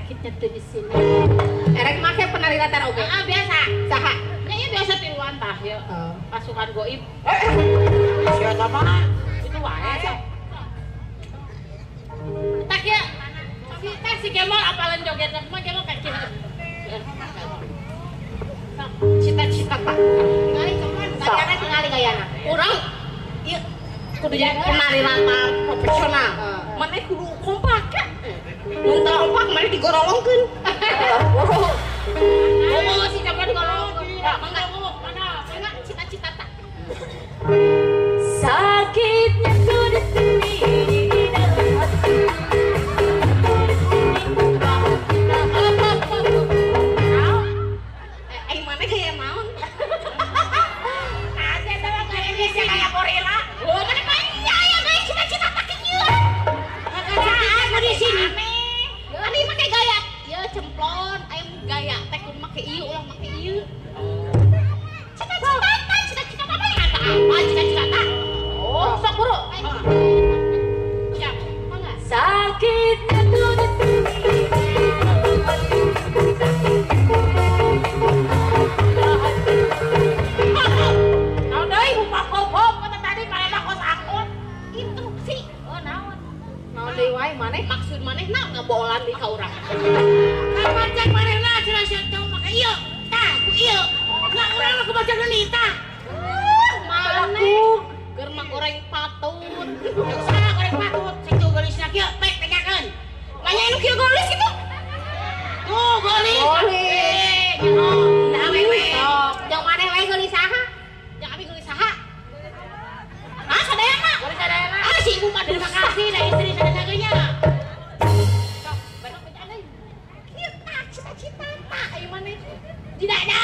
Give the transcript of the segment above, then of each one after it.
Sakitnya tuh di sini. Erek make penari latar oge. Heeh, biasa. Saha? Nya ieu biasa tiluan tah ieu. Pasukan goib. Siapa mah? Itu wae. Tak ya. Si teh si Kemol apalan joget mah Kemol kayak kieu. Cita-cita tak. Tingali cuman gayana tingali gayana. Urang ieu kudu jadi penari latar profesional. Maneh kudu kompak ya. Mun teu kompak maneh digorolongkeun. Oh, si Kemol digorolongkeun. Mangga mana? Mangga cita-cita tak. Sakitnya tuh di sini di dalam hati. Mana gaya naon? Nah, saya tahu gaya Indonesia kayak gorila. Oh, mana banyak ya gaya cita-cita tak kieu. Aku di sini. Ani make gaya, ya cemplon, aya gaya teh kudu make ieu ulah make ieu. Cita-cita tak, cita-cita apa yang apa? Cita-cita tak. Oh, sok buru. Siap. Mangga. Sakitnya tuh di sini. Naon deui hupah hop kata tadi maneh kos angkot. Instruksi. Oh, naon? Naon deui wae maneh maksud maneh naon ngabolan di ka urang. Kapan cek manehna cenah sia teu make ieu. Tah, ku ieu. Lah urang mah kubaca deui tah. Maneh keur mah goreng patut. Saha goreng patut? Cek tuh geulisna kieu, pek tanyakeun. Nanya anu kieu geulis kitu. Tuh geulis. Geulis. Nah, wewe. Sok, jang maneh wae geulis saha? Jang abi geulis saha? Ah, sadayana. Geulis sadayana. Ah, si ibu mah terima kasih da istri sadayana nya. Sok, besok bejaan deui. Kieu tah cita-cita tah ieu maneh. Tidak ada.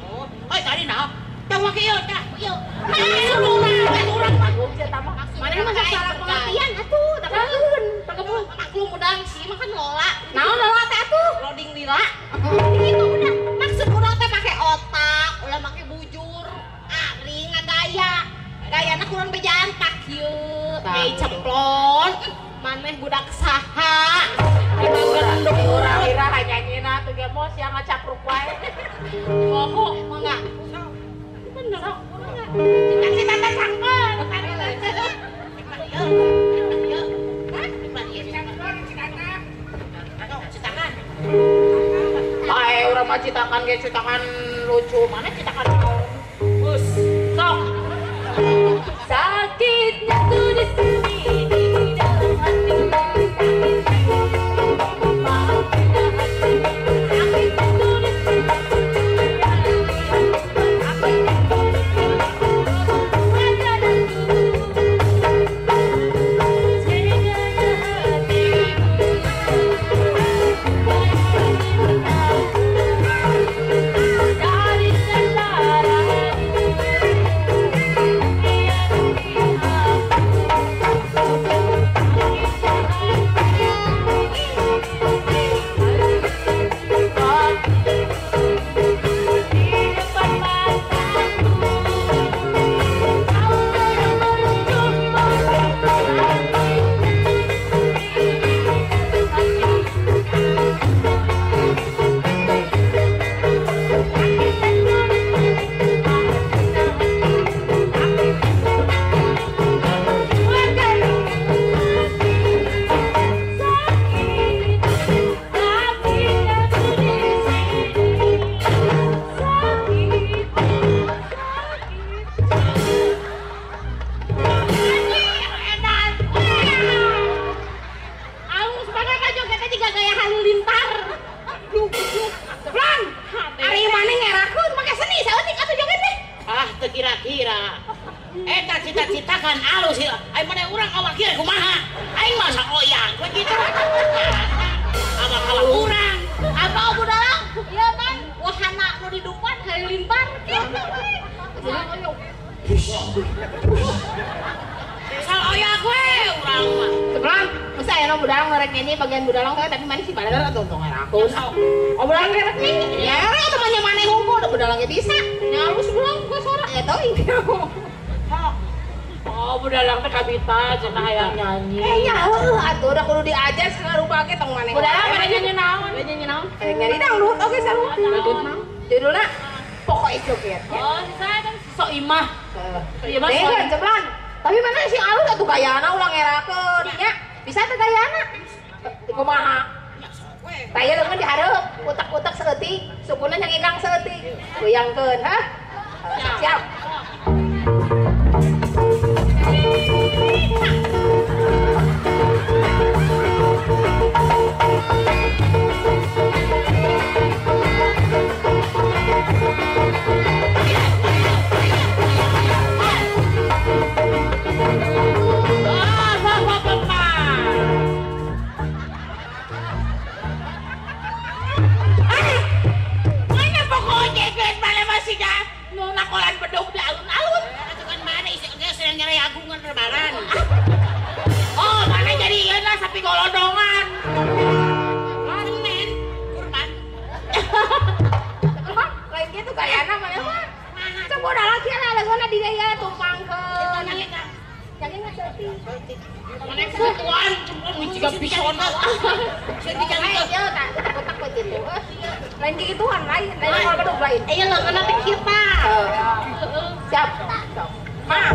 Oh, oi tadi naon? Tong make ieu tah, ieu. Nah, urang, urang mah. Maneh mah salah pengertian atuh, takakeun. Maklum udang sih mah kan lola. Naon lola teh atuh? Loading lila. Gitu udah. Maksud urang teh make otak, ulah make bujur. Ari ngagaya. Gayana kurang bejaan tak kieu. Hei cemplon, maneh budak saha? Gendong urang ira nyanyina atuh ge mos yang ngacapruk wae. Poho mangga. Bener. Cita-cita teh cangkeun. Ae urang mah citakan ge citakan lucu, mana citakan naon? Bus. Sok. Sakitnya tuh di sini di dalam hati. Sakitnya tuh di sini. Kira-kira eta cita-cita kan alus ieu. Ai maneh urang awak kieu kumaha? Aing masa oyang we kitu. Awak-awak urang. Apa budalang? Ieu kan wahana nu di depan halilintar kitu. Sal oyak we urang mah. Sebelum masa aya nu budalang rek nyanyi bagian budalang teh tapi maneh si badar atuh tong ngerakeun. Oh budalang rek nyanyi. Ya atuh mah maneh unggul da budalangnya bisa. Nya alus budalang gua suara ya teuing. Oh, budalang teh kabita cenah hayang nyanyi. Eh nya heueuh atuh da kudu diajar segala rupa ge tong maneh. Budalang pada nyanyi naon? Nyari dangdut oke sarua. Dangdut naon? Judulna Pokoknya Joget. Oh, si saya kan si Soimah. Heeh. Iya, jeblan. Tapi mana sih alus atuh gayana ulah ngerakeun nya. Bisa teh gayana? Kumaha? Tah ieu leungeun dihareup, utak-utak saeutik, sukuna nyangingkang saeutik. Goyangkeun, hah? Siap. Nakolan bedog di alun-alun. Itu kan mana isi geus sedang nyari agungan lebaran. Oh, mana jadi ieu lah sapi golodongan. Senin kurban. Lain kitu gayana mah mah. Coba udah lagi lah leungeunna di dieu tumpangkeun. Nyanyi saeutik. Mana kebutuhan jiga pisona. Ieu tah kotak kitu. Lain kegituan lain, lain kalau bedog lain. Iya leungeunna teh kieu tah. Siap. Maaf.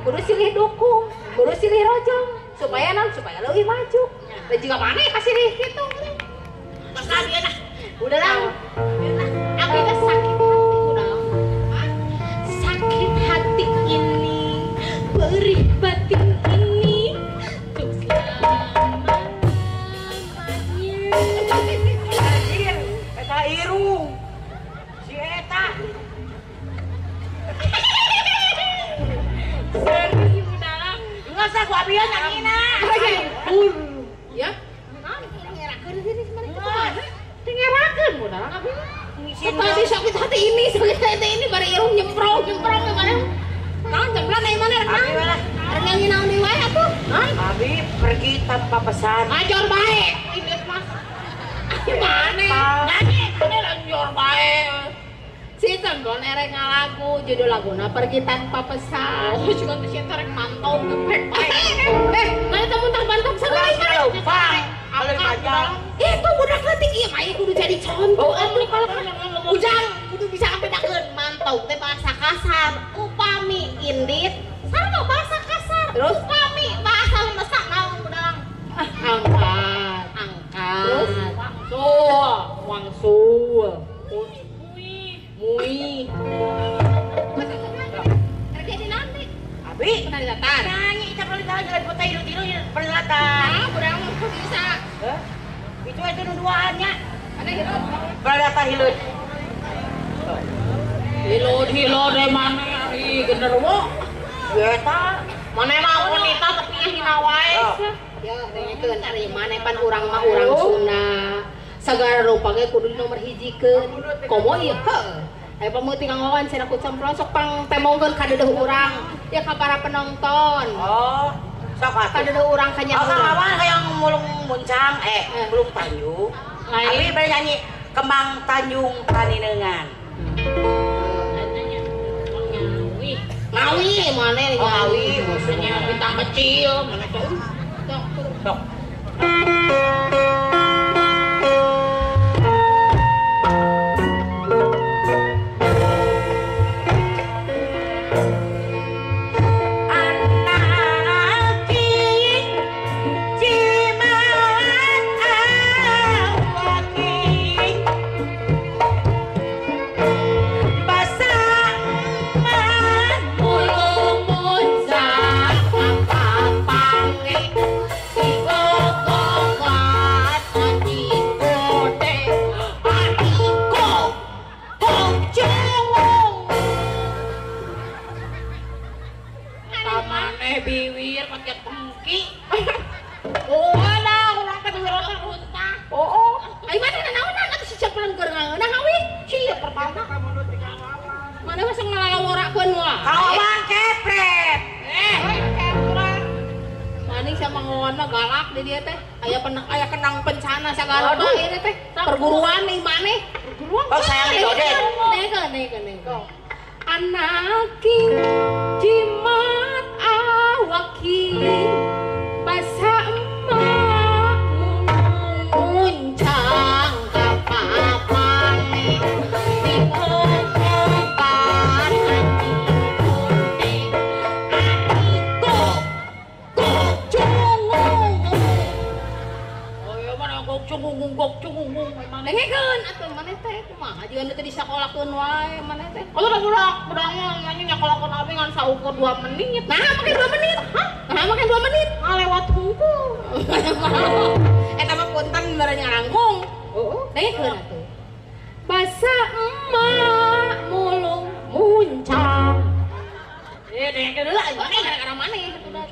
Kudu silih dukung, kudu silih rojong, supaya non, supaya lebih maju. Dan juga mana ya kasih gitu. Udah lah, aku itu sakit hati udah. Sakit hati ini, perih batin ini, untuk selamanya. ini segitu ini bari irung nyemprong nyemprong mana? Naon jemplan ai mana? Abi mana? Rek nyanyi naon deui wae atuh? Naon? Abi pergi tanpa pesan. Ngajor bae. Ini mah. Mana? Nyanyi mana lanjor bae. Si Cemplon erek ngalagu judul laguna Pergi Tanpa Pesan. Oh, juga teh sia rek mantau gepek bae. Mana teh muntah bantap segala lupa. Itu budak leutik ieu mah kudu jadi contoh atuh kalau Ujang kudu bisa ambedakeun mantau teh bahasa kasar, upami indit sarua bahasa kasar. Terus upami bahasa lemesak naon budang? Angkat. Angkat. Terus wangsul, wangsul. Mui. Terjadi nanti. Abi pernah datang. Nyanyi kita perlu jalan kota ilu-ilu pernah datang. Ah, kurang bisa. Hah? Itu nu duaannya. Ada hilut. Pernah datang hilut. Hilud hilud deh mana ari genderuwo. Eta mana mah wanita tapi hina wae. Ya, dengekeun ari maneh pan urang mah urang Sunda. Sagala rupa ge kudu nomor hijikeun. Komo ieu heuh. Aya pameuting ngawawan cenah ku Cemplon sok pang temongkeun ka deudeuh urang ya ka para penonton. Oh, sok atuh. Ka deudeuh urang ka nya. Oh, kawan hayang mulung muncang mulung Tanjung. Abi bade nyanyi Kembang Tanjung Paninengan. Ngawi maneh oh, ngawi maksudnya bintang kecil mana tuh. Sok. Galak di dia teh aya aya kenang pencana sagala mah ieu teh perguruan nih maneh perguruan. Oh sayang didodet neng anaki jimat awaki basa emak muncang kapapane dikokokan hati kuning atiku Cunggung cunggung dengekeun atuh maneh teh kumaha jeung teh disakolakeun wae maneh teh. Kalau budak budaknya nyanyi nyakolakeun abi ngan saukur 2 menit. Nah, make 2 menit. Hah? Nah, make 2 menit. Ngalewat hungkul. Eta mah punten bari ngarangkung. Heeh. Dengekeun atuh. Basa emak mulung muncang. Dengekeun heula gara-gara maneh atuh da.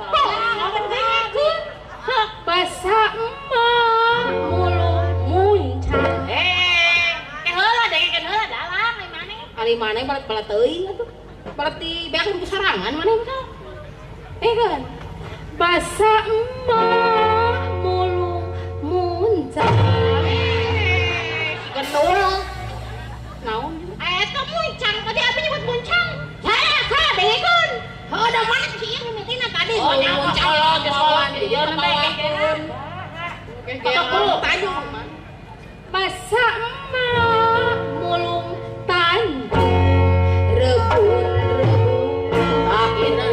Dengekeun. Basa emak mulung muncang. Ke heula dengekeun heula dalang ai maneh. Ari maneh balet-balet teuing atuh. Balet di beakeun ku sarangan maneh mah. Kan. Basa emak mulung muncang. Si gendul. Naon? Eta muncang tadi abi nyebut muncang. Salah, salah dengekeun. Heuh da mana sih ieu mimitina tadi? Oh, muncang sekolah di dieu teh. Tanjung. Basa emak mulung Tanjung rebun-rebun akhirna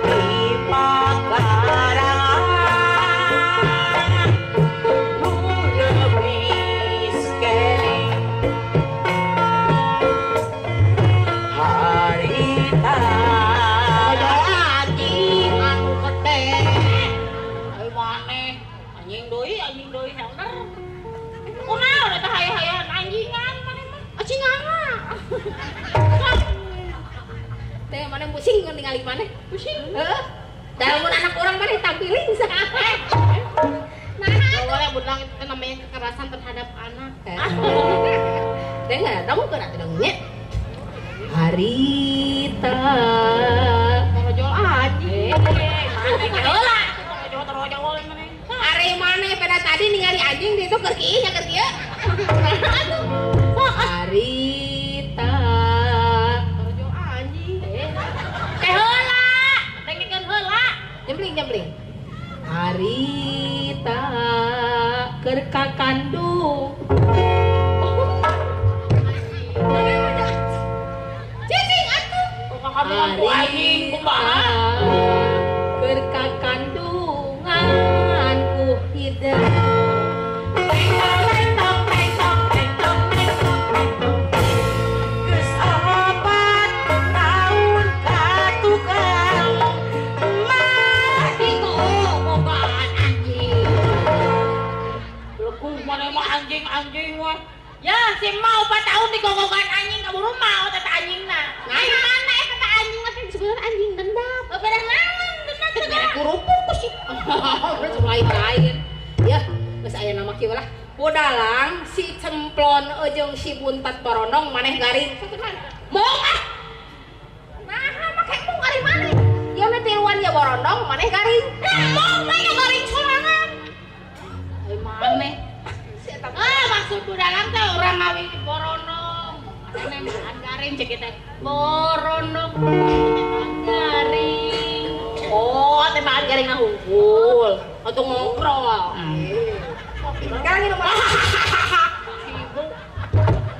di pakarangan nu leuwis keneh harita anjing anu gede ai maneh anjing deui helder. Kunaon eta hayang-hayangan anjingan maneh mah? Anjingan. Teh maneh pusing ningali maneh. Pusing. Heeh. Da mun anak urang maneh tampiling saha. Nah, boleh budak itu namanya kekerasan terhadap anak. Dengar, dangukeun atuh dongengnya. Harita torojol anjing. Heula torojol torojol maneh. Ari maneh pada tadi ningali anjing di itu keur kieu nya keur kieu. Aduh. Harita torojol anjing. Teh heula, dengekeun heula. Jempling jempling. Harita keur ka kandung. Cicing atuh. Anjing kumaha? Keur ka kandungan ku hideung. Teng teng tong teng tong teng tong teng tong. Geus 4 tahun ka tukang mah itu bogaan anjing. Lekung maneh mah anjing-anjing wah. Ya, si mau 4 tahun digogogan anjing kaburu mau teh anjingna. Nah, mana eta anjing mah sebenarnya anjing dendam. Bebedah naon dendam segala. Kerupuk sih. Terus lain-lain. Ya, geus aya nama kieu lah. Bodalang si cemplon jeung si buntat borondong maneh garing. Mong ah. Naha make mong ari maneh. Ieu mah tiluan ya borondong maneh garing. Mong mah garing sorangan. Ai maneh. Ah, maksud budalang teh urang ngawi borondong. Maneh makan garing cek teh. Borondong garing. Oh, teh makan garing na hungkul. Atuh ngobrol. Sekarang ini nomor ibu.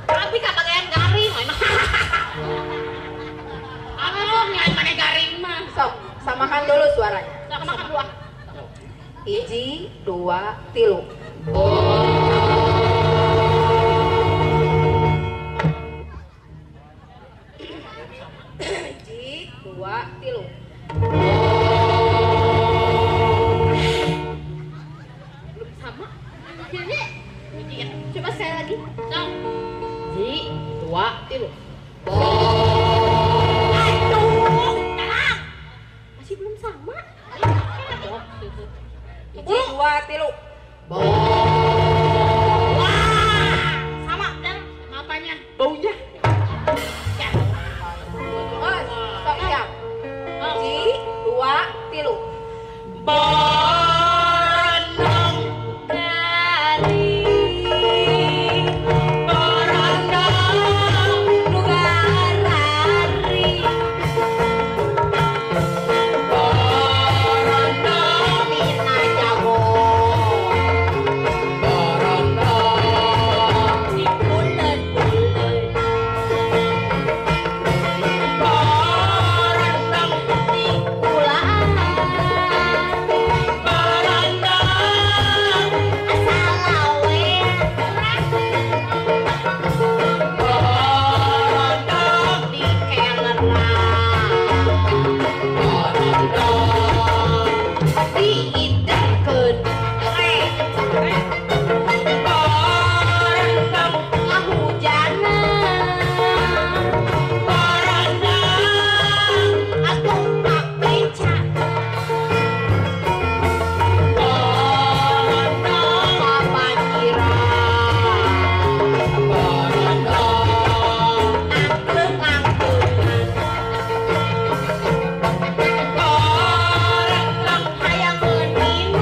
Tapi kabagian garing mah. Atuh nyain maneh garing mah. Sok, samakan dulu suaranya. Samakan dua. 1, 2, 3. 1, 2, 3. Belum sama. Coba sekali lagi. 1, 2, 3. Aduh, dalang. Masih belum sama. 1, 2, 3. Wah, sama dan apanya? Baunya. Ya. Oh, sok siap. 1, 2, 3. Borondong garing, borondong nu garari, borondong Dina jago. Borondong di bulet-bulet, borondong di kulaan, borondong asal lawe, borondong Di keleran. Borondong Diiderkeun. Borondong Ngahujanan. Borondong Atuh pak beca. Borondong Kabanjiran. Borondong Angklung-angklungan. Borondong Hayang minum.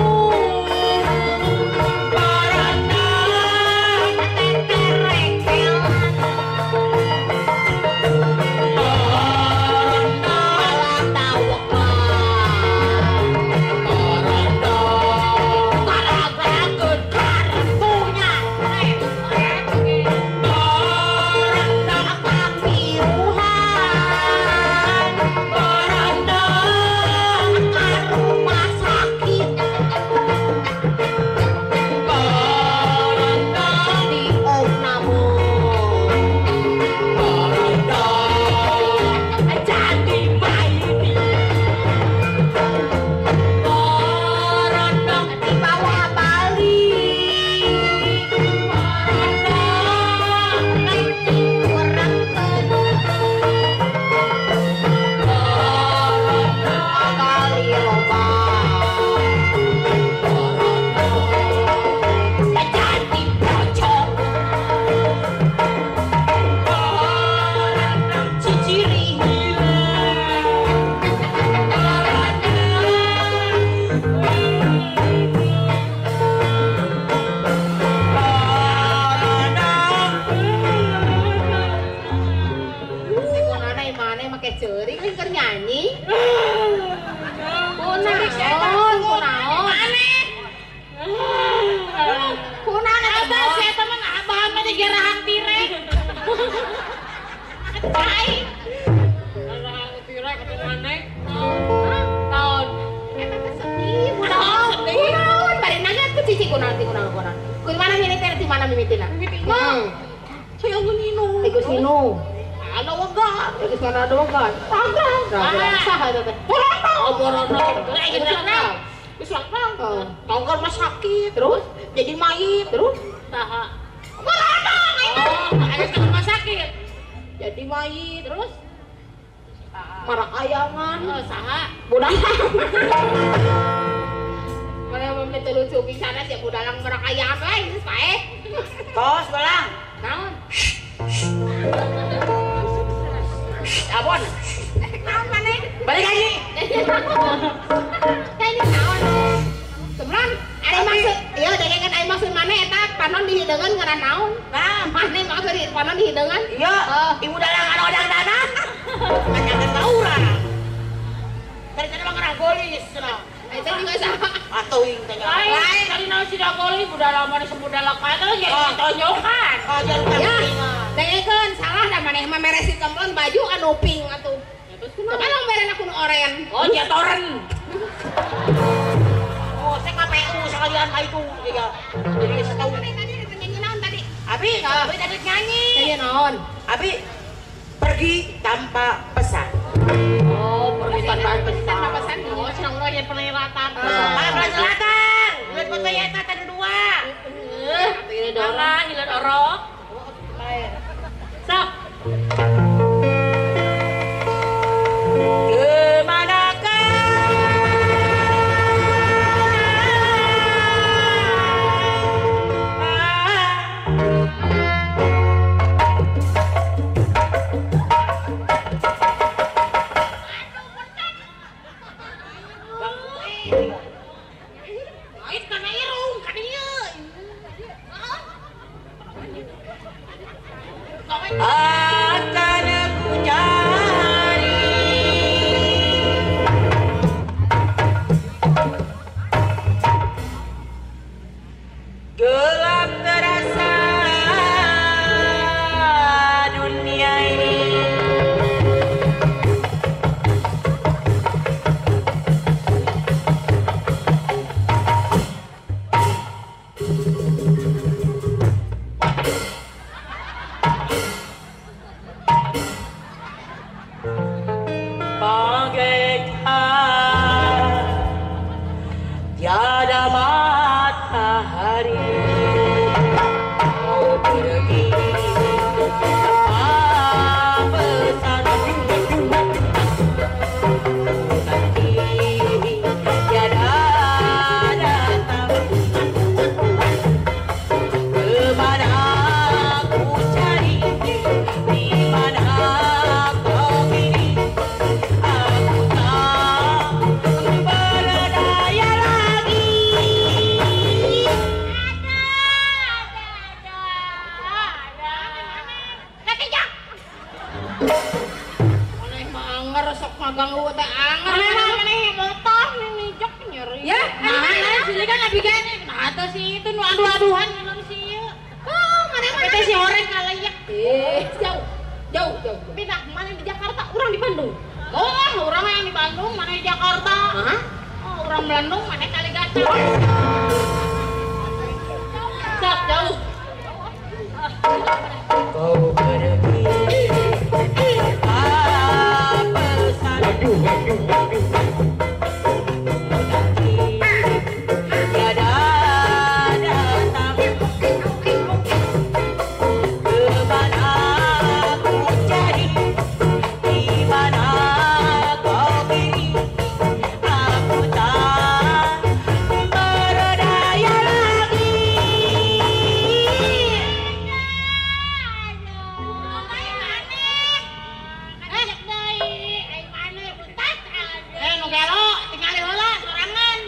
Cici kunaon ti kunaon kunaon. Kudu mana mimitina ti mana mimitina? Mimitina. Saya nginum. Geus nginum. Ada wegan. Geus mana ada wegan. Ragrag. Ragrag saha eta teh? Oh, borono. Geus ragrag. Tong ke rumah sakit. Terus jadi mayit. Terus saha? Borono. Oh, ada ke rumah sakit. Jadi mayit. Terus marak ayangan. Oh, saha? Budak. Mana mau beli lucu pisan sia budalang marak ayangan we geus pae. Tos balang. Naon? Abon. Naon maneh? Balik lagi. Teh ini naon? Sebenarnya ari maksud ieu dengekeun ari maksud maneh eta panon dihideungeun ngaran naon? Nah, maneh maksud panon dihideungeun? Iya, ibu dalang anu odang-danan. Kanyakeun ka urang. Tadi tadi mah ngerah golis cenah. Eta juga saha? Atuh ing teh. Lain, tadi naon sida golis budalang mah disebut dalang ka eta jadi tonyokan. Oh, jadi ya. Dengekeun salah da maneh mah meresi kemplon baju anu pink atuh. Kumaha merena kudu oren. Oh, jatoren. Oh, saya KPU sekalian ka itu ya. Jadi geus tahu. Tadi nyanyi naon tadi? Abi, abi tadi nyanyi. Nyanyi naon? Abi pergi tanpa pesan. Oh, pergi tanpa pesan. Tanpa pesan. Oh, senang urang jadi penelatan. Pak Selatan. Lihat foto ya eta tadi dua. Heeh, atuh dora, hileun orok. Sok. Akan ku cari gelap terasa dunia ini. Bagaikan tiada matahari, kau pergi tanpa pesan. Nanti tiada datang. Kemana ku cari, di mana kau kini? Aku tak berdaya lagi. Ada. Maneh mah anger sok ngaganggu teh anger. Maneh motor mimijok nyeri. Ya, nah, sini kan abi gane. Nah, atuh si itu nu adu-aduhan naon si ieu. Oh, maneh mah Teh si horeng kalayak. Jauh. Jauh, jauh. Pindah mana di Jakarta, urang di Bandung. Oh, urang yang di Bandung, mana di Jakarta. Hah? Oh, urang Bandung, mana kali gacor. Sok jauh. Kau pergi tanpa pesan. Nanti tiada datang. Kemana ku cari, di mana kau kini? Aku tak berdaya lagi. Nu gelo, tingali heula sorangan.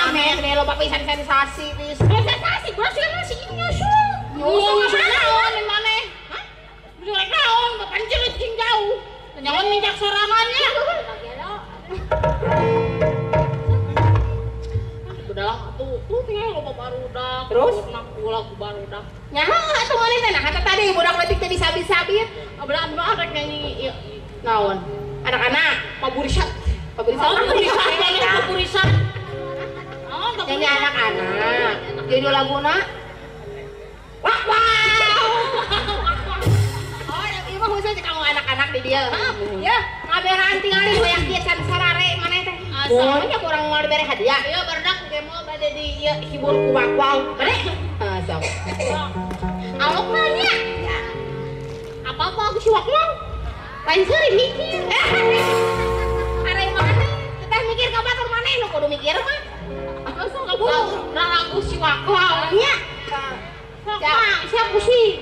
Maneh loba pisan sensasi pisan. Sensasi, gua sih kan si nyusul. Nyusul naon maneh? Hah? Nyusul naon? Bapak jerit cing jauh. Nyawan minjak sorangannya. Udah tuh, tuh tinggal loba barudak. Terus? Ulah ku barudak. Nyaho atuh maneh teh nah kata tadi budak leutik teh disabit-sabit. Abah abah rek nyanyi ieu. Naon? Anak-anak, Paburisat. Paburisat. Paburisat, paburisat. Judul laguna Wah wow. Oh, ieu mah khusus kanggo anak-anak di dieu. Ya, ngaberaan tingali goyang kieu can sarare maneh teh. Soalnya kurang mau dibere hadiah. Ieu barudak ge moal bade di ieu hibur ku wakwau. Bade? Heuh, sok. Alok nanya. Ya. Apa-apa aku si wakwau. Lain seuri mikir. Are maneh teh mikir ka batur maneh nu kudu mikir mah. Langsung kaburu. Lagu si wakwau. Nya. Sok mah, siap pusing.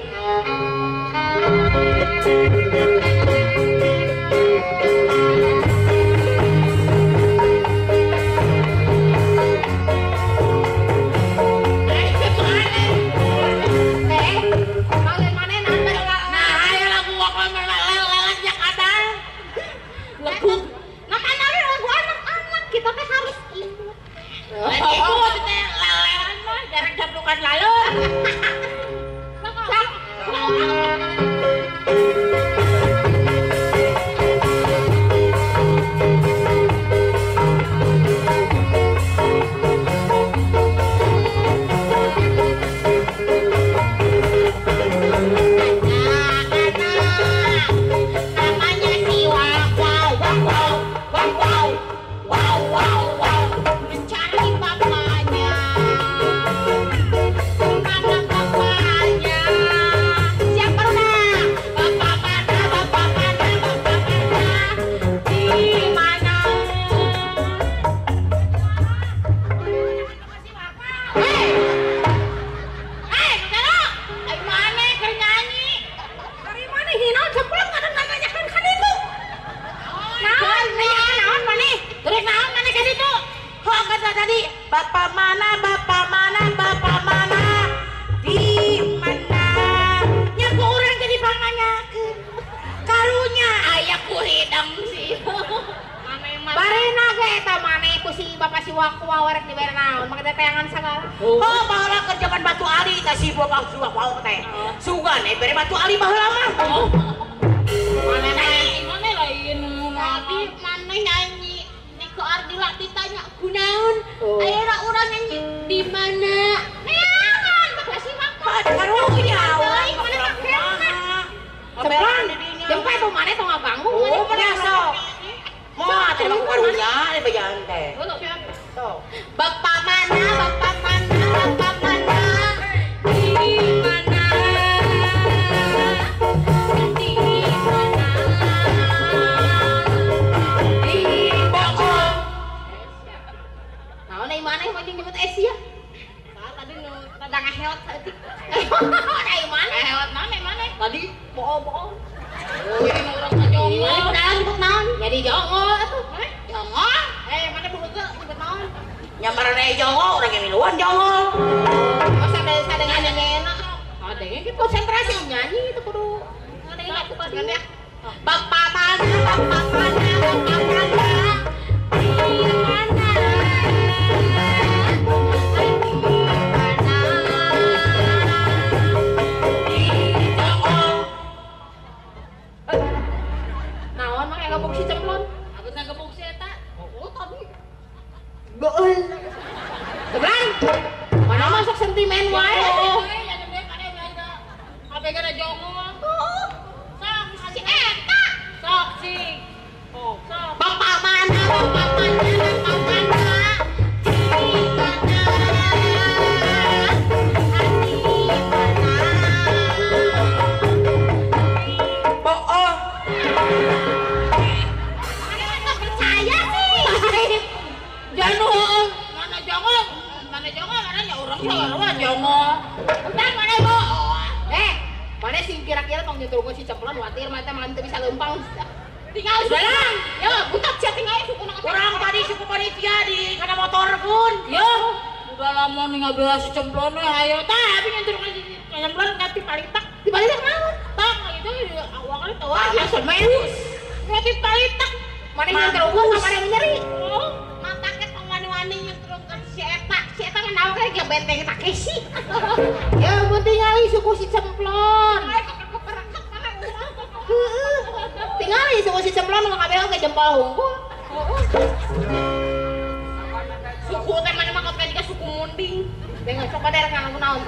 Sok mana rek ngalagu naon?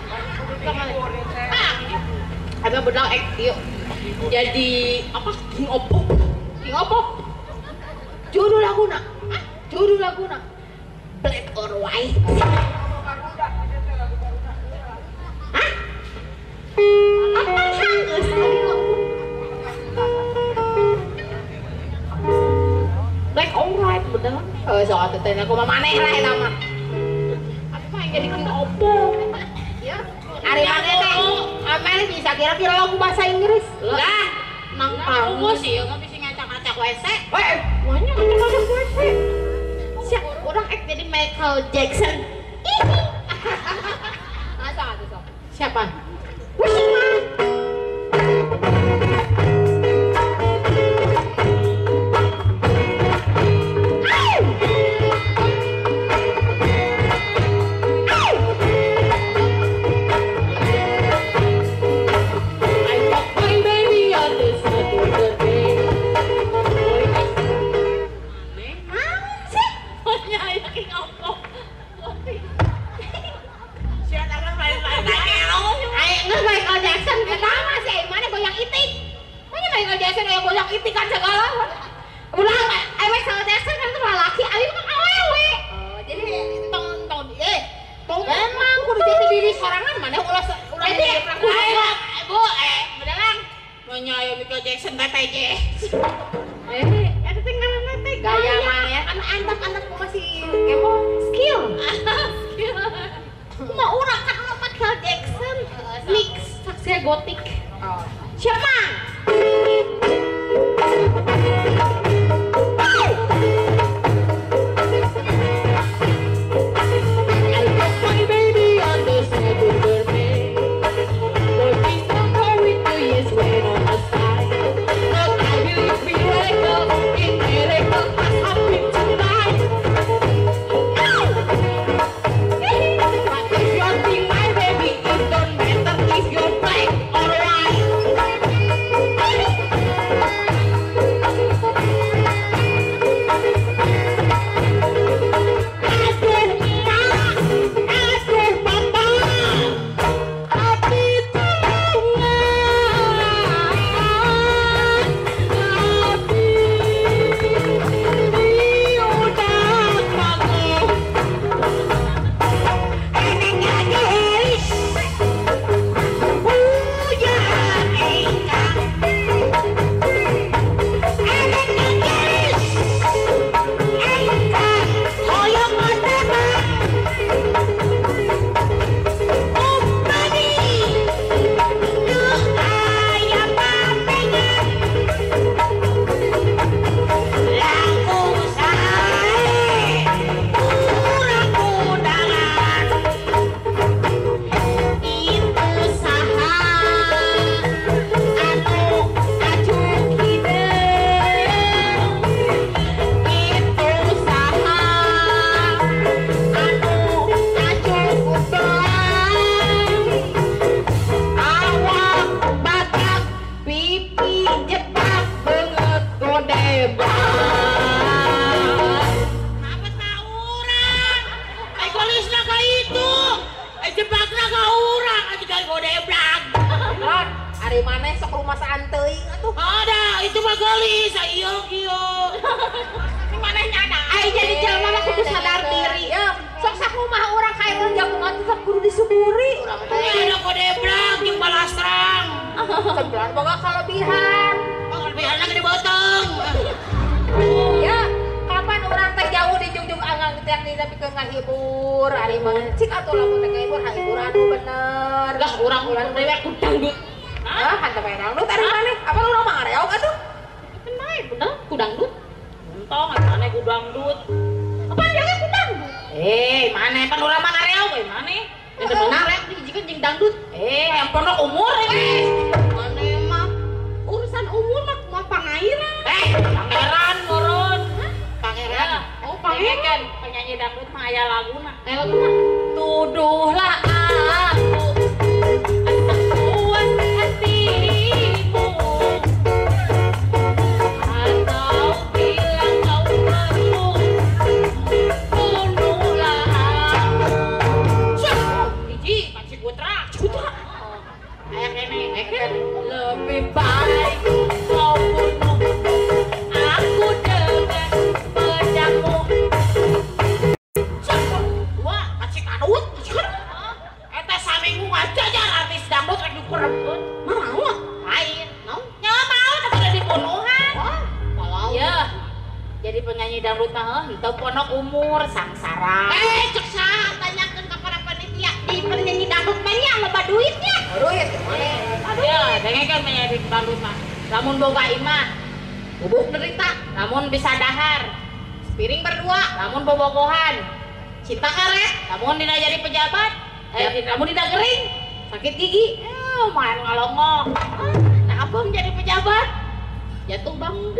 Ah. Abi bedang ek ieu. Jadi apa? King of Pop. King of Pop. Judul laguna. Hah? Judul laguna. Black or White. Hah? Apa hangus tadi lo? Black or White bedang. Eh soal teh teh kumaha maneh lah eta mah. Abi mah jadi King of Pop. Ya. Ari maneh teh maneh bisa kira-kira lagu bahasa Inggris. Lah, nang kamu sih mah bisa ngacak-ngacak WC. Weh, banyak ngacak-ngacak WC. Siap, urang ek jadi Michael Jackson. Masa atuh sok. Siapa? Pusing mah. I fuck my baby on the Saturday. Naon sih? Pokoknya aya King of Pop. Siapa lain-lain. Ayo geus Michael Jackson eta mah si mana goyang itik. Mana Michael Jackson aya goyang itik kan segala. Ulah aya Michael Jackson kan itu lalaki, abi kan awewe. Oh, jadi Tong tong tong emang kudu jadi diri sorangan mana ulah ulah Jadi, jadi ayo, Bu, beneran. Nanya ayo Michael Jackson TTJ. Eta teh ngaranna teh gaya maneh kan antep-antep masih kepo skill. Kumaha urang kan urang Michael Jackson mix saksi gotik. Oh. Siapa? I fuck my baby on the Saturday. Boy, please don't go with 2 years when on the side. But I believe miracle, in miracle has happened tonight. But if you think my baby, it don't matter if you're black or white. Aduh, Mak. Aduh, Papa. Tapi tulungan. Abi udah bangun. Enengnya gelis. Hujan engkang. Enengnya gelis. Engkang hoyong ngetebak. Upadi nu aya papengan. Langkung sae urang undangan. Itu saha anu acuk hideung. Itu saha anu acuk ubelang. Awak batak pipi jetak banget godebak. Kenapa ka urang? Ai golisna ka itu. Ai jebakna ka urang atuh dari godeblak. Lon, ari maneh sok rumasaan teuing atuh. Ada, itu mah gelis, ayo kieu. Maneh nyada. Ai jadi jelema mah kudu sadar diri. Ya, sok sakumaha urang kaeun jagungan tetep kudu disyukuri urang teh. Ini ada godeblak jeung balastrang. Sebelah boga kelebihan. Oh, kelebihanna gede botong. Ya, kapan urang teh jauh dijungjung anggang teh dipikeun ngahibur, ari mah cik atuh lamun teh ngahibur hibur anu bener. Lah urang ulah dewek ku dangdut. Ah, hantu main dangdut ari maneh. Apa urang mah ngareog atuh? Bener, bener ku dangdut. Entong atuh maneh ku dangdut. Apa dia ku dangdut? Maneh pan urang mah ngareog euy maneh. Yang bener rek dijikeun jeung dangdut. Yang pondok umur Maneh mah urusan umur mah kumaha pangairan. Pangeran moron. Pangeran. Oh, pangeran. Penyanyi dangdut mah aya laguna. Aya laguna. Tuduhlah aku sepuas hatimu atau bilang kau perlu bunuhlah aku. Sangsara. Cek saha tanyakeun ka para panitia di penyanyi dangdut mah nya loba duitnya. Duit mana? Ya, dengekeun penyanyi dangdut mah. Lamun boga imah, bubuk derita, lamun bisa dahar, piring berdua, lamun bobogohan, cinta karet, lamun dina jadi pejabat, lamun dina gering, sakit gigi, main ngalongok. Nah, apa menjadi pejabat? Jatuh bangun.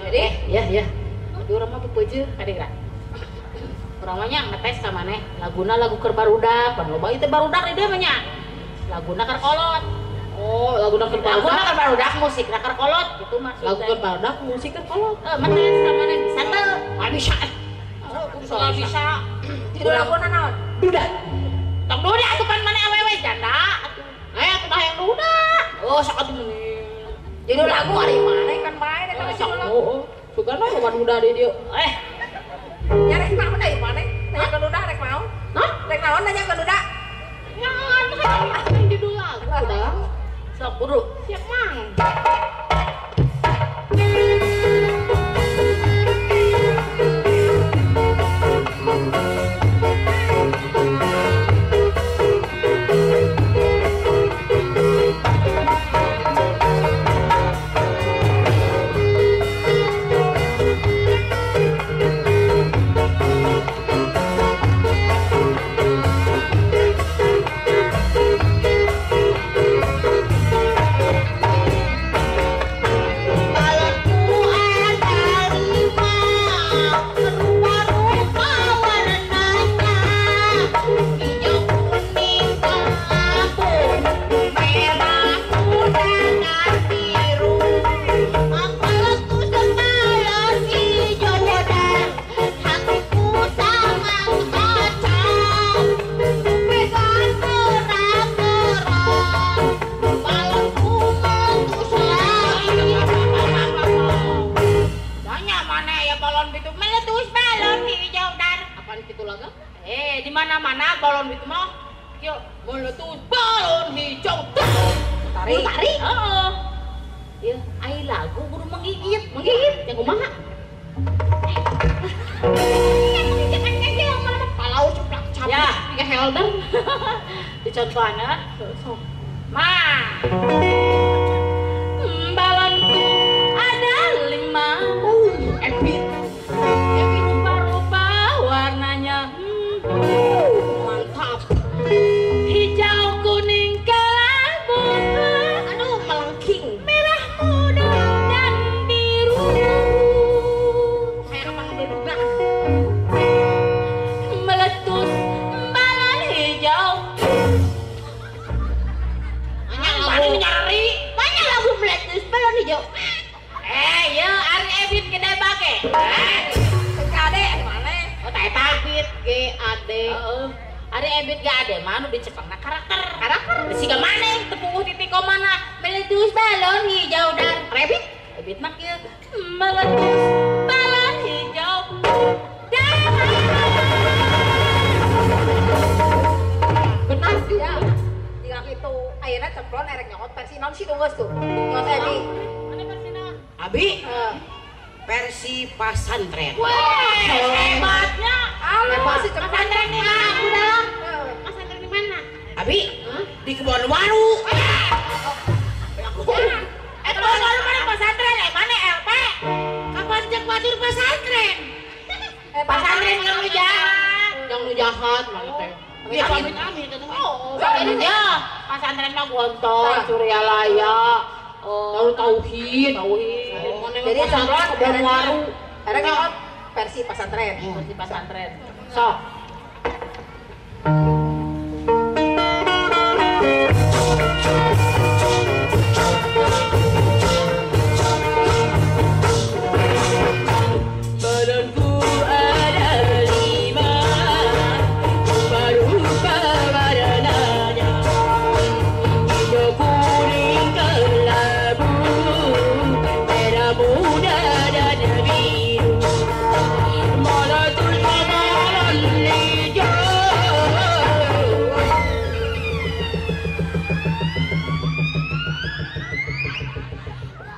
Jadi, ya. Tapi urang mah pepeujeuh kadang. Urang mah nya ngetes ka maneh, laguna lagu keur barudak, pan loba ieu teh barudak di dieu mah nya. Laguna keur kolot. Oh, laguna keur barudak. Laguna keur barudak, musikna keur kolot gitu maksudnya. Lagu keur barudak, musik keur kolot. Ngetes ka maneh bisa teu? Ah, bisa. Oh, bisa. Judul laguna naon? Duda. Tong duda atuh pan maneh awewe janda atuh. Atuh mah yang duda. Oh, sok atuh meni. Judul lagu ari maneh kan bae eta judul lagu. Oh, sugan mah loba duda di dieu. Nya rek naon ari maneh? Nanya ke duda rek naon? Hah? Rek naon nanya ke duda? Ya, judul lagu dah. Sok buru. Siap, Mang.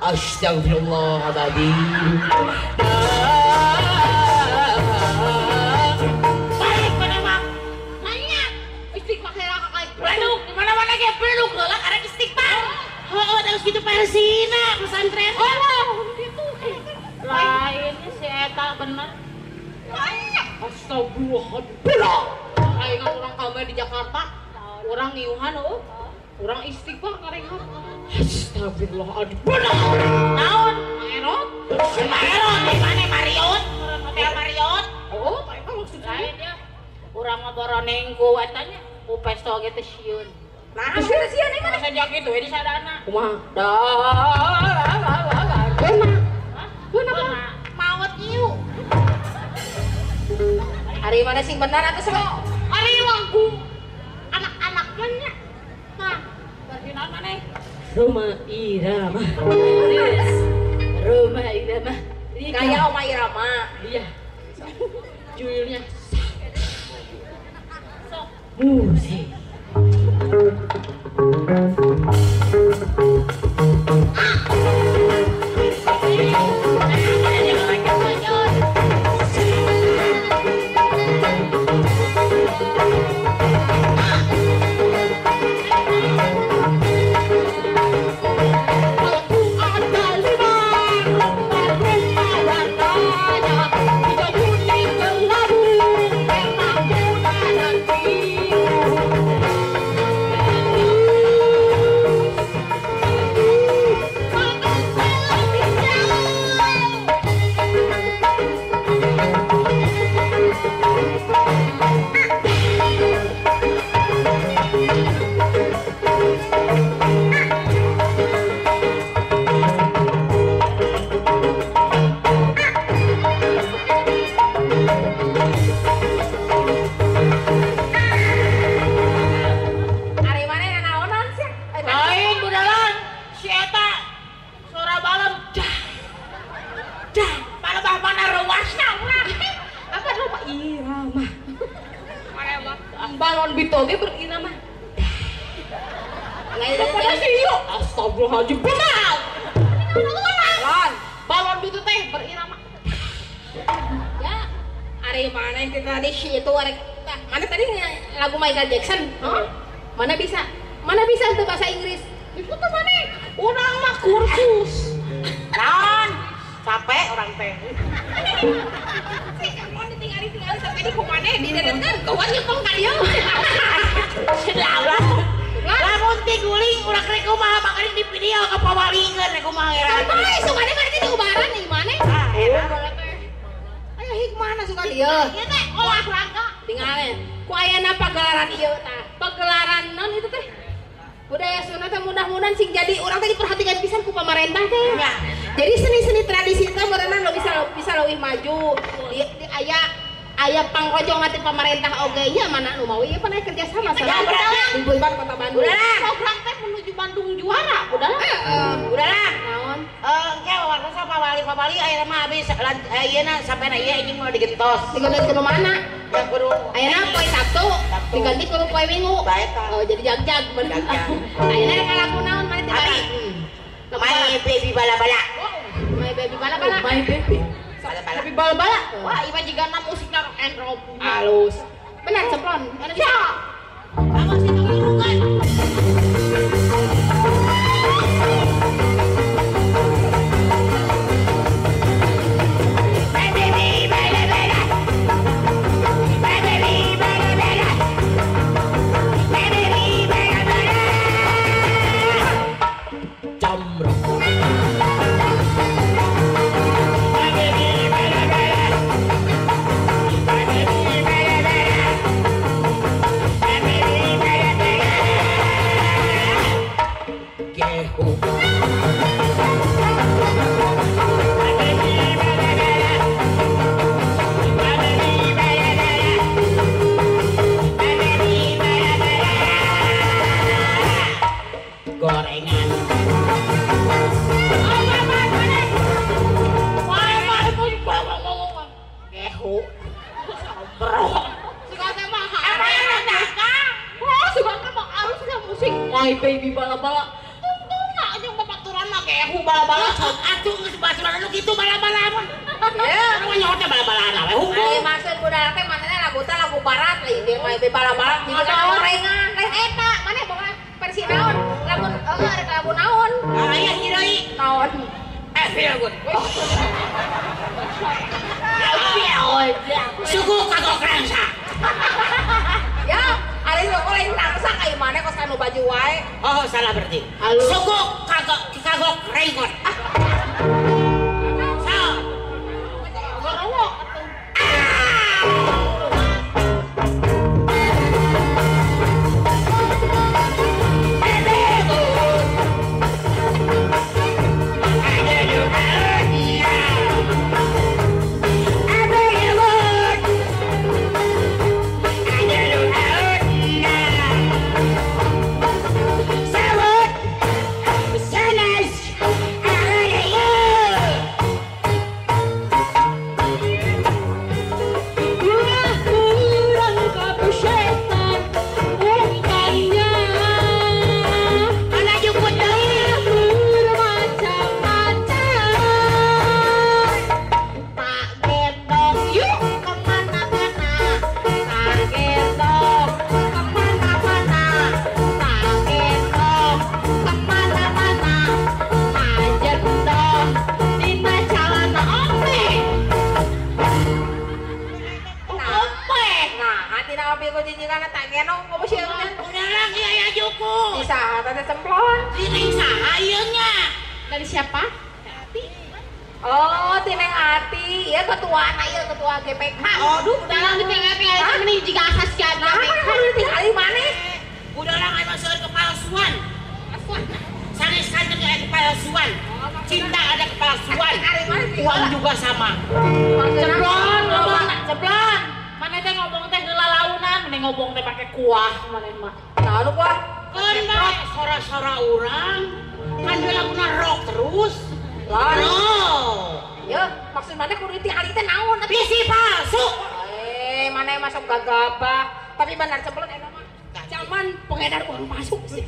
Astagfirullahaladzim. Astagfirullahaladzim. Aing urang kamar di Jakarta, urang ngiuhan eueuh. Urang istighfar ngarenghap. Astagfirullahaladzim. Naon? Mangerot? Mangerot di mana Mariot? Hotel Mariot. Oh, eta maksud lain ya. Urang mah boroneng ku eta nya, ku pesta ge teh sieun. Nah, sieun sieun mana? Sajak kitu we di sadana. Kumaha? Beuna. Beuna maot nyiu. Ari mana sing benar atuh sok? Ari lagu anak-anak mah nya. Nah, berkenan maneh. Roma Irama. Yes. Roma Irama. Kayak Oma Irama. Iya. Judulnya Musik. Balon bitoge berirama. Pada sih yuk. Astagfirullahaladzim. Benar. Balon. Balon bitu teh berirama. Ya, ari mana yang tadi si itu ari mana tadi lagu Michael Jackson? Huh? Mana bisa? Mana bisa itu bahasa Inggris? Itu tuh mana? Urang mah kursus. Naon? Capek orang teh. Mau ditinggali-tinggali sampai di kumane didedetkeun kawan nyepeng ka dieu. Lah. Lamun tiguling urang rek kumaha makanya di video ka pawalingeun rek kumaha era. Sampai sukane kan diubaran ieu maneh. Ah, era. Aya hikmahna suka dieu. Ieu teh olahraga. Tinggalin. Ku ayana pagelaran ieu tah. Pagelaran non itu teh. Budaya Sunda teh mudah-mudahan sing jadi urang teh diperhatikan pisan ku pamarentah teh. Ya. Jadi seni-seni tradisi teh meureunan lo bisa leuwih maju. Di aya aya pangrojong ti pamarentah oge nya mana nu mawi ieu pan aya kerja sama sama di Kota Bandung. Udahlah. Program teh menuju Bandung juara, udahlah. Heeh. Udahlah. Naon? Engke wawartosa pawali-pawali ayeuna mah habis ayeuna sampai na ieu anjing mau digentos. Digentos kudu mana? Ya kudu. Ayeuna poe Sabtu, diganti kudu poe Minggu. Bae ta. Oh, jadi jag-jag bener. Ayeuna rek ngalaku naon maneh teh bari? My baby bala-bala. My baby bala-bala. My baby. Bala-bala. Baby bala-bala. Wah, ieu mah jigana musikna rock and roll. Halus. Benar cemplon. Mana bisa? Kamu sih tunggu. My baby bala-bala. Tungtungna jeung babaturan mah gehu bala-bala. Atuh geus baturan anu kitu bala-bala mah. Ya, anu nyaho teh bala-bala we hungkul. Ari maksud budak teh manehna lagu teh lagu barat lain dia my baby bala-bala jadi gorengan. Lain eta maneh boga versi naon? Lagu heeh rek lagu naon? Aya heureuy. Naon? Feel good. Suku kagok rangsa. Ya, ari suku lain rangsa kayak mana kos kanu baju wae. Oh, salah berarti. Suku kagok renggot. So. Gorowok atuh. Dari siapa? Ati. Oh, Tineng Ati. Ya ketua anak ya ketua GPK. Aduh, udah lang ditinggal-tinggal ini jika asas siapa GPK. Tinggal di mana? Udah lang ayo masuk kepalsuan. Sanes kanten aya kepalsuan. Cinta ada kepalsuan. Uang juga sama. Ceblon, ngomong ceblon. Mana teh ngomong teh heula launan, mending ngomong teh pake kuah maneh mah. Nah, lu kuah. Keun bae sora-sora urang. Kan dia laguna rock terus. Rock. Ya, maksud mana kudu ditingali teh naon atuh? Bisi palsu. Mana masuk gagabah. Tapi benar ceblon eta mah. Zaman pengedar uang palsu sih.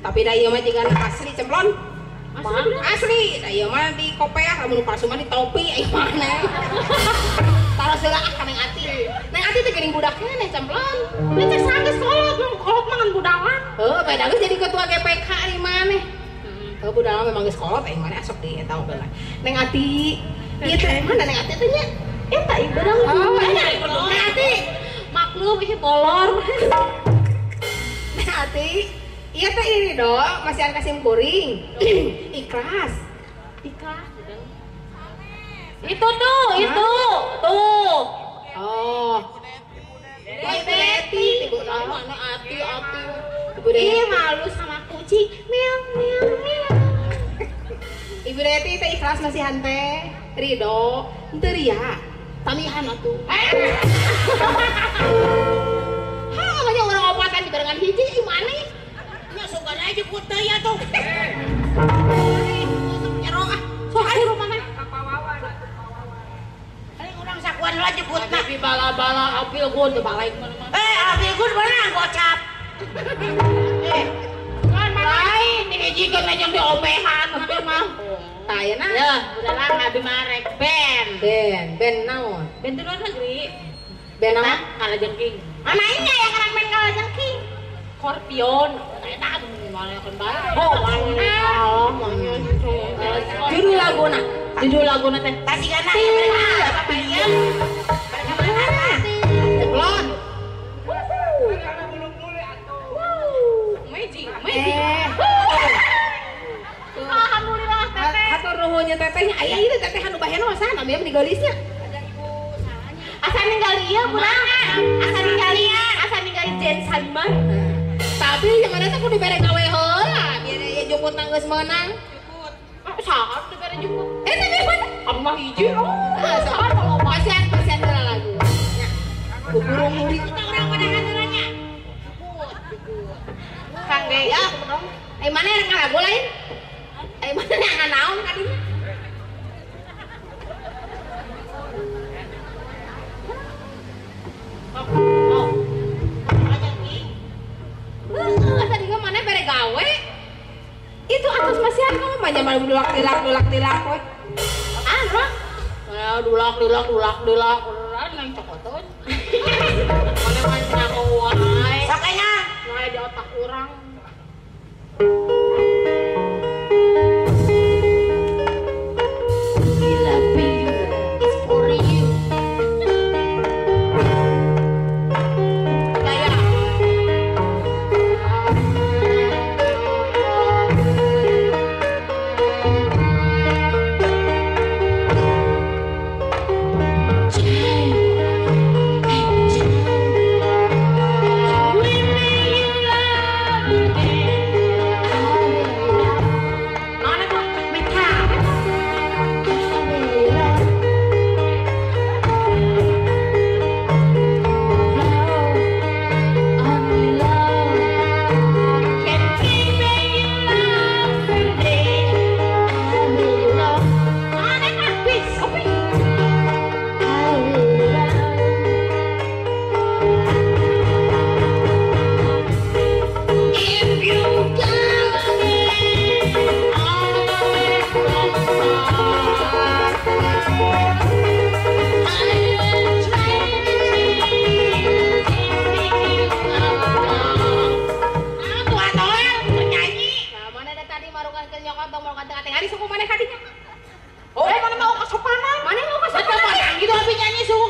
Tapi da ieu mah jiga asli cemplon. Asli, da ieu mah di kopeah lamun palsu mah di topi ai mana. Taros heula ah ka Neng Ati. Neng Ati teh geuning budak keneh cemplon. Nya cek saha kolot, kolot mah ngan budalan. Heuh, beda geus jadi ketua GPK di maneh. Heuh, budalan memang geus kolot ai maneh asok di eta mah. Neng Ati, ieu teh mana Neng Ati teh nya? Eta ieu beurang. Oh, Neng Ati. Maklum ieu bolor. Neng Ati, iya teh ini dong, masih ada kasim kuring. Ikhlas. Ikhlas. Itu tuh, itu. Tuh. Oh. Ibu Leti, Ibu mana Ati, Ati. Ibu Leti. Ih, malu sama kucing. Meow, meow, meow. Ibu Leti teh ikhlas masih hante, ridho, henteu ria. Tamihan atuh. Hah, banyak orang opatan di barengan hiji, ih maneh. Nya sugan aja putih ya tuh. Jero ah. Sok ayo rumah mah. Paling urang sakuan lah jemputna. Tapi bala-bala apil gun teu balik mana mah. Apil gun beunang gocap. Kan lain dihijikeun aja diomehan mah mah. Tah ayeuna. Ya, udah lah abi mah rek band. Band naon? Band di luar negeri. Band naon? Kalajengking. Mana inya yang ngarang band Kalajengking? Scorpion. Eta mana kan bae. Oh, mana. Judul laguna. Judul laguna teh Tasigana mereka apa ieu? Mereka mana? Ceblon. Amazing, amazing. Alhamdulillah teteh. Hatur nuhun nya teteh. Aya ieu teteh anu bahena mah saha namanya meni geulisnya. Ada ibu sahanya. Asa ninggali ieu kurang. Asa ninggali, asa ninggali Jen Saliman. Tapi yang mana teh kudu dibere gawe heula biar ieu jukut geus meunang. Jukut. Saha dibere jukut? Tapi mana? Abdi mah hiji. Oh, saha kalau pasian pasian heula lagu. Nya. Burung muri kita urang pada haneurannya. Jukut, jukut. Kang ge ya. Mana yang ngalagu lain? Mana yang naon ka dinya? Oh. Heeh, tadi mah mana bere gawe? Itu atas masihan kamu banyak malu dulak-dilak we. Ah, bro. Nah, dulak-dilak nang cokoton. Mana mah nyaho wae. Sakanya wae di otak urang.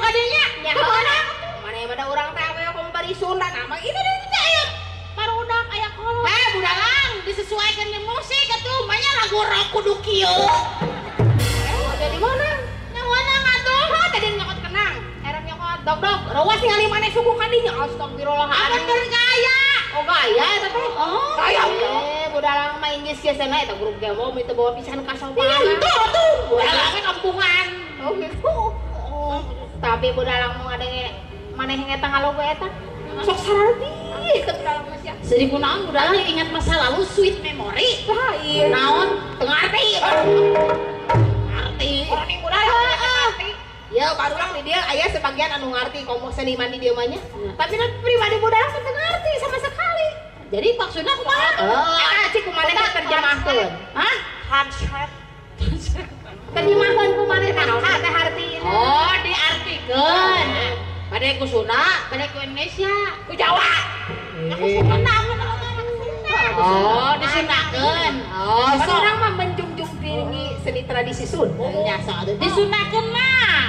kadinya. Nya heula. Mana pada urang teh awewe komo bari Sunda nama ini teh aya barudak aya kolot. Eh budalang disesuaikan dengan musik atuh manya lagu rock kudu kieu. Jadi mana? Nya wanang atuh. Hah tadi nyokot kenang. Erek nyokot dog-dog. Rawas ningali maneh suku kadinya astagfirullahaladzim. Amun bergaya. Oh gaya eta teh. Oh, gaya. Budalang mah inggris biasana eta grup gemo teu bawa pisan kasopanan. Itu atuh. Budalang we kampungan. Oh gitu. Oh, tapi budalang mau ngadenge maneh eta ngalogo eta. Sok sararti teu budalang mah sia. Sedih kunaon budalang ingat masa lalu sweet memory. Lain. Naon? Teu ngarti. Ngarti. Orang yang budalang ngarti. Ya barulang di dia aya sebagian anu ngarti komo seniman di dieu mah nya. Tapi pribadi budalang teu ngarti sama sekali. Jadi maksudna kumaha? Oh, cik kumaha teh terjemahkeun. Hah? Translate. Terjemahkeun kumaha teh naon teh hartina? Oh, diartikeun. Bade ku Sunda, bade ku Indonesia, ku Jawa. Ku Sunda, Oh, disundakeun. Oh, sok. Urang mah menjunjung tinggi seni tradisi Sunda. Nya sok atuh disundakeun mah.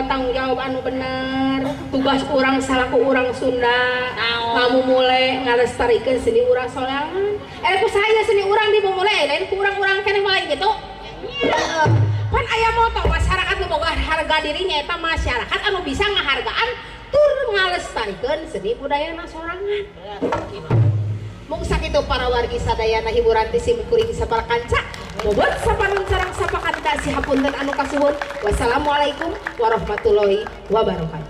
Tanggung jawab anu bener tugas urang salaku urang Sunda kamu mulai ngalestarikeun seni urang sorangan ku saya seni urang dimumule lain ku urang-urang keneh mah gitu pan aya moto masyarakat nu boga harga dirinya eta masyarakat anu bisa ngahargaan tur ngalestarikeun seni budayana sorangan mung sakitu para wargi sadayana hiburan ti sim kuring saparakanca bobot sapanun sareng sapakanta sihapunten anu kasuhun. Wassalamualaikum warahmatullahi wabarakatuh.